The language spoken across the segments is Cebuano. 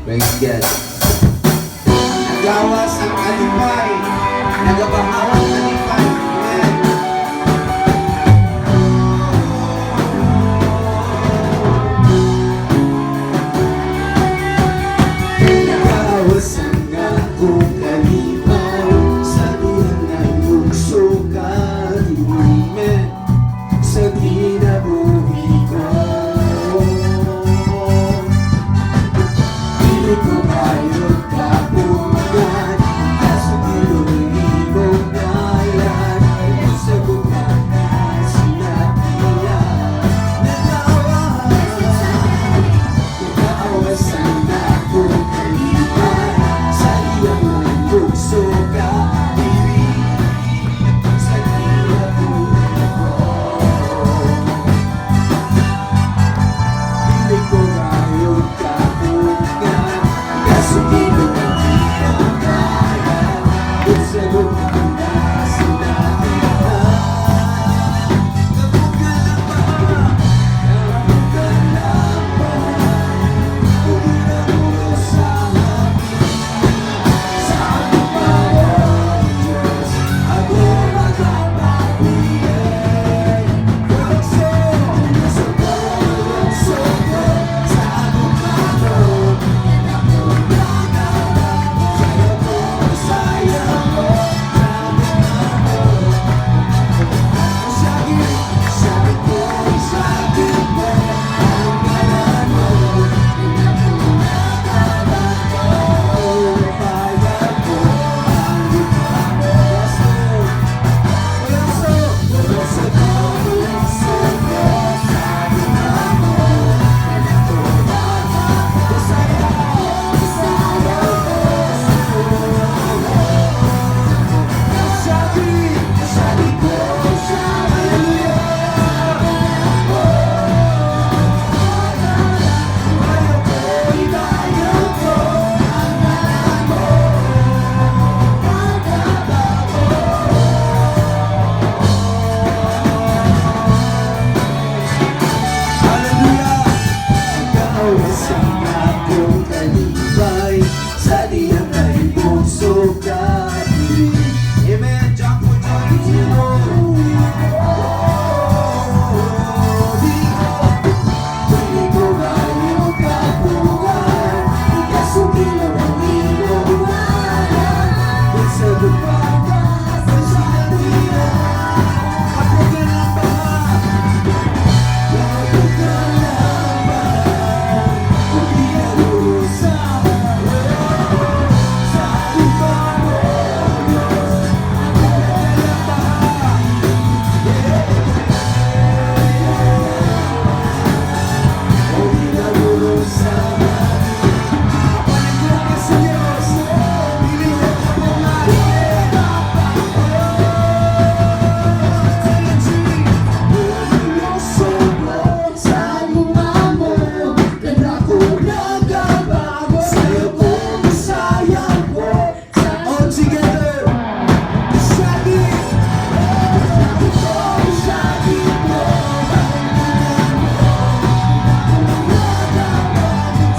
Praise God. Nagawas ang kalipay. Nagabahaw ang kalipay. Amen. Nagawas ang akong kalipay sa dihang nagmugso ka. Amen. Sa kinabuhi ko. Dili ko gayod kapungan, Kasugilon imong ngalan. Musagot ka na sinatian. Nagawas, nagawas ang akong kalipay sa iyang nagmugso ka diri sa kinabuhi ko. Dili ko gayod kapungan, Kasugilon ang imong ngalan. Musagot ka na sinatian. Kapugan lang ba? Kapugan lang ba? Kung ginagulo sa akin, sa aking Diyos, ako magpapabilin. Bugso, bugso, bugso sa akong mano. Sayaw ko, sayaw ko sa akong mano. Sabi, sabi ko, sabi ko, ang ngalan mo. Payag ko ang gitna. Yes, Lord. Bugso, bugso ko, bugso ko sa gitna mo. Sayaw, sayaw ko. Sabi, sabi ko, hallelujah. Ayaw ko, ibayaw ko ang ngalan mo. Pagkabago. Hallelujah! Ikaw ang akong kalipay sa diyang ay bugso ka diri. Amen. Jump for joy to the Lord. Oh, di ko gayod kapungan, Ikasugilon ang imong ngalan. Sa pa sa diyan. Kapugan lang ba? Kapugan lang ba? Kung ginarusa sa iba mo, Diyos, kapugan lang ba? Yeah. O ginarusa. Palingkuran sa Diyos, dili mo kapungan. Oh, Sa gugma mo, Ganda ko nagabago. Sayaw ko, sayaw ko. All together. Sabi, sabi ko, sabi ko, ang ngalan mo.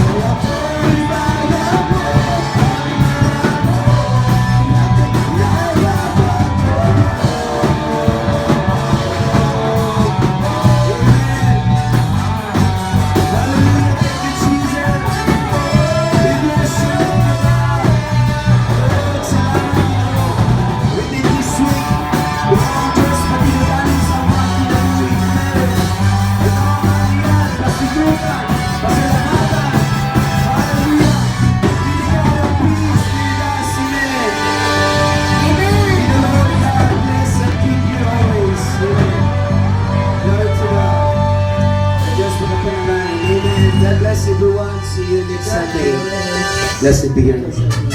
Sayaw ko, ibayaw ko ang ngalan mo. Nagabago. Amen. Hallelujah, thank you, Jesus. We bless you, Lord. Salamat, Ginoo. Within this week, ang Diyos patinubanin sa mga kinabuhi. Amen. Ito ang kaharian, pasiguran, pasalamatan. Hallelujah. Be the God of peace with us. Amen. Amen. May the Lord God bless and keep you always. Amen. Glory to God. Diyos makapanalangin. Amen. God bless everyone. See you next Sunday. Blessed be your name.